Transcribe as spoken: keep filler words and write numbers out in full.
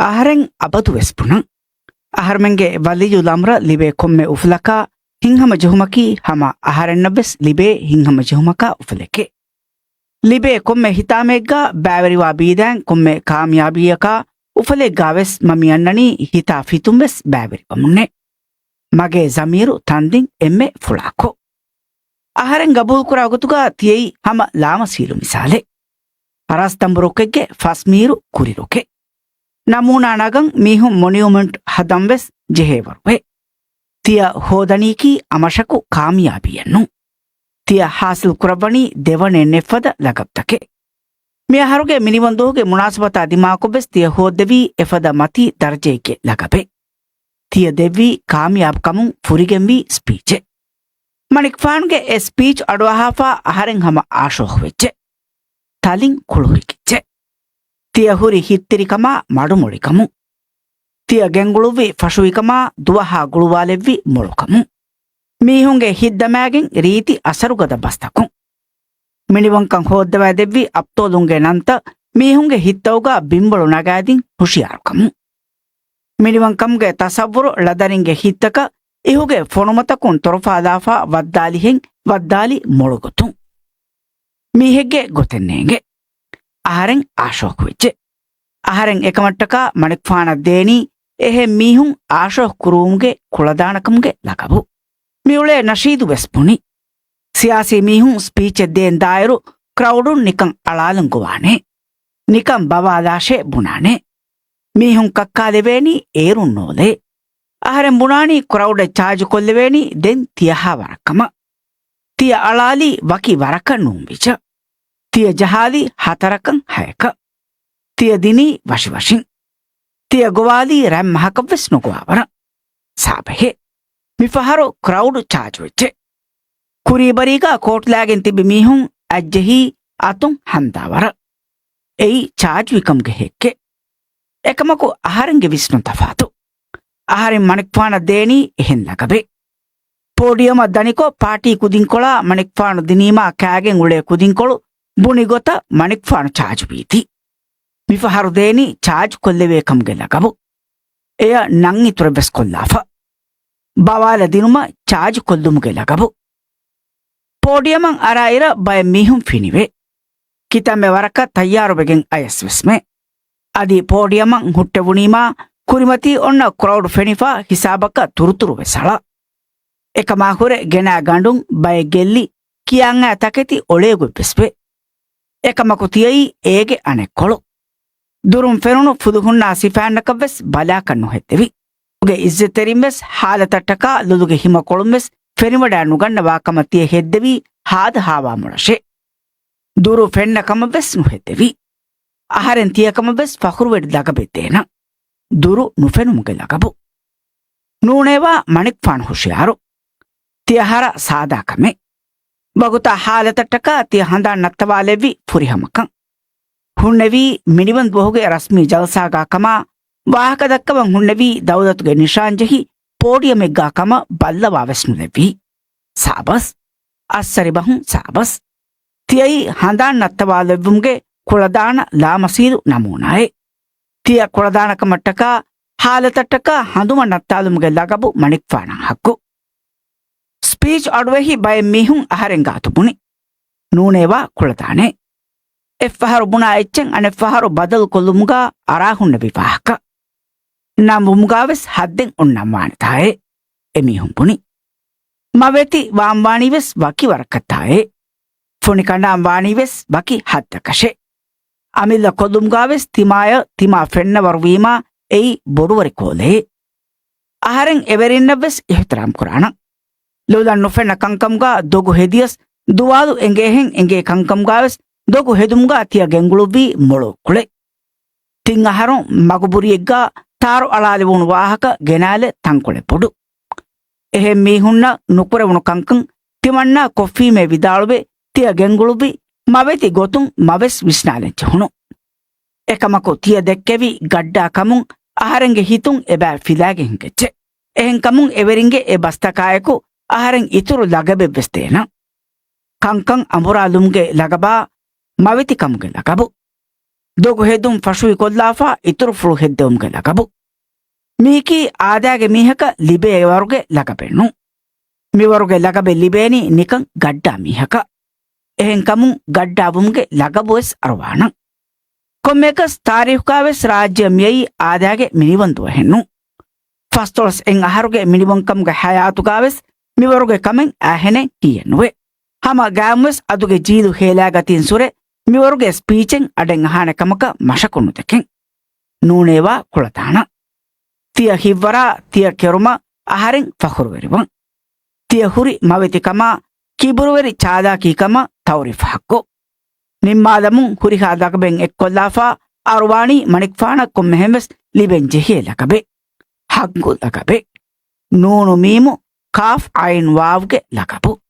އަހަރެން އަބަދުވެސް ބުނަން. އަހަރުމެންގެ ވަލިއްޔުލް އަމްރަށް ލިބޭ ކޮންމެ އުފުލަކާ ހިތްހަމަޖެހުމަކީ ހަމަ އަހަރެންނަށްވެސް ލިބޭ ހިތްހަމަޖެހުމަކާ އުފުލެކޭ. ލިބޭ ކޮންމެ ހިތާމައެއްގާ ބައިވެރިވާ ބީދާއިން ކޮންމެ ކާމިޔާބީއަކާ އުފަލެއްގާވެސް މަ މިއަންނަނީ ހިތާ ފިތުންވެސް ބައިވެރިވަމުންނޭ. މަގޭ ޒަމީރު ތަންދިން އެންމެ ފުޅާކޮށް. އަހަރެން ގަބޫލުކުރާ ގޮތުގާ ތިޔައީ ހަމަ ލާމަސީލު މިސާލެއް. ރަސްތަނބު ރުކެއްގެ ފަސް މީރު ކުރި ރުކެއް. ނަމޫނާ ނަގަން މީހުން މޮނިއުމެންޓް ހަދަންވެސް ޖެހޭވަރުވޭ. ތިޔަ ހޯދަނީކީ އަމަށަކު ކާމިޔާބީއެއް ނޫން. ތިޔަ ހާސިލް ކުރައްވަނީ ދެވަނައެއް ނެތްފަދަ ލަގަބްތަކެއް. މިއަހަރުގެ މިނިވަންދުވަހުގެ މުނާސަބަތާ ދިމާކޮށްވެސް ތިޔަ ހޯއްދެވީ އެފަދަ މަތީ ދަރަޖައެއްގެ ލަގަބެއް. ތިޔަ ދެއްވީ ކާމިޔާބުކަމުން ފުރިގެންވީ ސްޕީޗެއް. މަނިކުފާނުގެ އެ ސްޕީޗް އަޑުއަހާފާ އަހަރެން ހަމަ އާޝޯހުވެއްޖެ. ތަލިން ކުޅުހިކިއްޖެ. ތިޔަ ހުރި ހިތްތިރިކަމާ މަޑުމޮޅިކަމުން. ތިޔަ ގެންގުޅުއްވި ފަށުވިކަމާ ދުވަހާ ގުޅުވާލެއްވި މޮޅުކަމުން. މީހުންގެ ހިތްދަމާގެން ރީތި އަސަރުގަދަ ބަސްތަކުން. މިނިވަންކަން ހޯއްދަވައިދެއްވި އަބްޠާލުންގެ ނަންތައް މީހުންގެ ހިތްތައުގާ ބިންވަޅު ނަގާދިން ހުޝިޔާރުކަމުން. މިނިވަންކަމުގެ ތަސައްވުރު ޅަދަރިންގެ ހިތްތަކަށް އިހުގެ ފޮނުމަތަކުން ތޮރުފާލާފާ ވައްދާލިހެން ވައްދާލި މޮޅުގޮތުން. މީހެއްގެ ގޮތެއް ނޭނގެ. އަހަރެން އާޝޯކުވެއްޖެ. އަހަރެން އެކަމަށްޓަކާ މަނިކުފާނަށް ދޭނީ އެހެން މީހުން އާޝޯކު ކުރުވުމުގެ ކުޅަދާނަކަމުގެ ލަގަބު. މިއުޅޭ ނަޝީދު ވެސް ބުނި. ސިޔާސީ މީހުން ސްޕީޗެއް ދޭން ދާއިރު ކްރައުޑުން ނިކަން އަޅާލަން ގޮވާނެ. ނިކަން ބަވާލާށޭ ބުނާނެ. މީހުން ކައްކާލެވޭނީ އޭރުން ނޯލޭ. އަހަރެން ބުނާނީ ކްރައުޑެއް ޗާޖު ކޮށްލެވޭނީ ދެން ތިޔަހާ ވަރަށް ކަމަށް. ތިޔަ އަޅާލީ ވަކި ވަރަކަށް ނޫން ވިޖަ. ތިޔަ ޖަހާލީ ހަތަރަކަށް ހަޔަކަށް. ތިޔަ ދިނީ ވަށިވަށިން. ތިޔަ ގޮވާލީ ރަތް މަހަކަށްވެސް ނުގޮވާވަރަށް. ސާބަހެއް. މިފަހަރު ކްރައުޑް ޗާޖުވެއްޖެ. ކުރީބަރީގާ ކޯޓްލާގެން ތިބި މީހުން އަތްޖެހީ އަތުން ހަނދާވަރަށް. އެއީ ޗާޖުވިކަމުގެ ހެއްކެއް. އެކަމަކު އަހަރެންގެ ވިސްނުން ތަފާތު. އަހަރެން މަނިކުފާނަށް ދޭނީ އެހެން ލަގަބެއް. ޕޯޑިއަމަށް ދަނިކޮށް ޕާޓީ ކުދިންކޮޅާ މަނިކުފާނު ދިނީމާ ކާގެން އުޅޭ ކުދިންކޮޅު ބުނި ގޮތަށް މަނިކުފާނު ޗާޖުވީތީ. މިފަހަރު ދޭނީ ޗާޖު ކޮށްލެވޭ ކަމުގެ ލަގަބު. އެޔަށް ނަން އިތުރެއްވެސް ކޮށްލާފަ. ބަވާލަ ދިނުމަށް ޗާޖު ކޮށްލުމުގެ ލަގަބު. ޕޯޑިއަމަށް އަރާއިރަށް ބައެއް މީހުން ފިނިވޭ. ކިތަންމެ ވަރަކަށް ތައްޔާރުވެގެން އަޔަސްވެސްމެ. އަދި ޕޯޑިއަމަށް ހުއްޓެވުނީމާ ކުރިމަތީ އޮންނަ ކްރައުޑް ފެނިފަ ހިސާބަކަށް ތުރުތުރުވެސް އަޅާ. އެކަމާ ހުރެ ގެނާ ގަނޑުން ބައެއް ގެއްލި ކިޔާންއާ ތަކެތި އޮޅޭގޮތްވެސް ވޭ. އެކަމަކު ތިޔައީ އޭގެ އަނެއްކޮޅު. ދުރުން ފެނުނު ފުލުހުންނާ ސިފައިންނަކަށްވެސް ބަލާކަށް ނުހެއްދެވި. ގެ އިއްޒަތްތެރިންވެސް ހާލަތަށްޓަކާ ލޮލުގެ ހިމަ ކޮޅުންވެސް ފެނިވަޑާ ނުގަންނަވާ ކަމަށް ތިޔަ ހެއްދެވީ ހާދަ ހާވާ މޮޅަށޭ. ދުރު ފެންނަ ކަމަށްވެސް ނުހެއްދެވީ. އަހަރެން ތިޔަކަމަށްވެސް ފަޚުރުވެރި ލަގަބެއް ދޭނަން. ދުރު ނުފެނުމުގެ ލަގަބު. ނޫނޭވާ މަނިކުފާނު ހުޝިޔާރު. ތިޔަ ހަރަ ސާދާ ކަމެއް. ވަގުތާ ހާލަތަށްޓަކާ ތިޔަ ހަނދާން ނައްތަވާލެއްވި ފުރިހަމަކަން. ހުންނެވީ މިނިވަންދުވަހުގެ ރަސްމީ ޖަލްސާގާ ކަމާ، ވާހަކަ ދައްކަވަން ހުންނެވީ ދައުލަތުގެ ނިޝާންޖެހި ޕޯޑިއަމެއްގާ ކަމަށް ބައްލަވާވެސް ނުލެއްވީ. ސާބަސް. އައްސަރިބަހުން ސާބަސް. ތިޔައީ ހަނދާން ނައްތަވާލެއްވުމުގެ ކުޅަދާނަ ލާމަސީލު ނަމޫނާއެއް. ތިޔަ ކުޅަދާނަކަމަށްޓަކާ ހާލަތަށްޓަކާ ހަނދުމަ ނައްތާލުމުގެ ލަގަބު މަނިކުފާނަށް ހައްގު. ސްޕީޗް އަޑުއެހި ބައެއް މީހުން އަހަރެން ގާތު ބުނި. ނޫނޭވާ ކުޅަދާނެ. އެއްފަހަރު ބުނާ އެއްޗެއް އަނެއްފަހަރު ބަދަލު ކޮށްލުމުގާ އަރާ ހުންނެވި ވާހަކަ. ނަން ވުމުގާވެސް ހައްދެއް އޮންނަން ވާނެތާއޭ، އެމީހުން ބުނި. މަވެތި ވާން ވާނީވެސް ވަކި ވަރަކަށްތާއޭ. ފޮނި ކަނޑާން ވާނީވެސް ވަކި ހައްދަކަށޭ. އަމިއްލަ ކޮށްލުމުގާވެސް ތިމާޔަށް ތިމާ ފެންނަވަރުވީމާ އެއީ ބޮޑުވަރި ކޯލެއޭ. އަހަރެން އެވެރިންނަށްވެސް އިޙްތިރާމް ކުރާނަން. ލޮލަށް ނުފެންނަ ކަންކަމުގާ ދޮގު ހެދިޔަސް، ދުވާލު އެނގޭހެން އެނގޭ ކަންކަމުގާވެސް ދޮގު ހެދުމުގާ ތިޔަ ގެންގުޅުއްވީ މޮޅު ކުޅެ. ތިން އަހަރުން މަގުބުރިއެއްގާ ތާރު އަޅާލެވުނު ވާހަކަ ގެނާލެ ތަންކޮޅެއް ބޮޑު. އެހެން މީހުންނަށް ނުކުރެވުނު ކަންކަން ތިމަންނާ ކޮށްފީމޭ ވިދާޅުވެ، ތިޔަ ގެންގުޅުއްވި މަވެތި ގޮތުން މަވެސް ވިސްނާލަން ޖެހުނު. އެކަމަކު ތިޔަ ދެއްކެވި ގައްޑާ ކަމުން އަހަރެންގެ ހިތުން އެބައި ފިލާގެން ހިނގައްޖެ. އެހެންކަމުން އެވެރިންގެ އެ ބަސްތަކާއެކު އަހަރެން އިތުރު ލަގަބެއްވެސް ދޭނަން. ކަންކަން އަނބުރާލުމުގެ ލަގަބާ މަވެތިކަމުގެ ލަގަބު. ދޮގު ހެދުން ފަށުވި ކޮށްލާފާ އިތުރުފުޅު ހެއްދެވުމުގެ ލަގަބު. މީކީ އާދައިގެ މީހަކަށް ލިބޭ ވަރުގެ ލަގަބެއް ނޫން. މިވަރުގެ ލަގަބެއް ލިބޭނީ ނިކަން ގައްޑާ މީހަކަށް. އެހެންކަމުން ގައްޑާވުމުގެ ލަގަބުވެސް އަރުވާނަން. ކޮންމެއަކަސް ތާރީޚުގާވެސް ރާއްޖެއަށް މިއައީ އާދައިގެ މިނިވަން ދުވަހެއް ނޫން. ފަސްދޮޅަސް އެއް އަހަރުގެ މިނިވަންކަމުގެ ހަޔާތުގާވެސް މިވަރުގެ ކަމެއް އަހެނެއް ކީއެއް ނުވޭ. ހަމަ ގާމްވެސް އަދުގެ ޖީލު ހޭލާގަތީން ސުރެ މިވަރުގެ ސްޕީޗެއް އަޑެއް އަހާނެ ކަމަކަށް މަށަކު ނުދެކެން. ނޫނޭވާ ކުޅަދާނަ. ތިޔަ ހިތްވަރާ ތިޔަ ކެރުމަށް އަހަރެން ފަޚުރުވެރިވަން. ތިޔަ ހުރި މަވެތިކަމާ ކިބުރުވެރި ޗާލާކީކަމަށް ތައުރީފް ޙައްޤު. ނިންމާލަމުން ހުރިހާ ލަގަބެއް އެއްކޮށްލާފާ އަރުވާނީ މަނިކުފާނަށް ކޮންމެހެންވެސް ލިބެން ޖެހޭ ލަގަބެއް. ޙައްޤު ލަގަބެއް. ނޫނު މީމު ޤާފް ޢައިން ވާވްގެ ލަގަބު.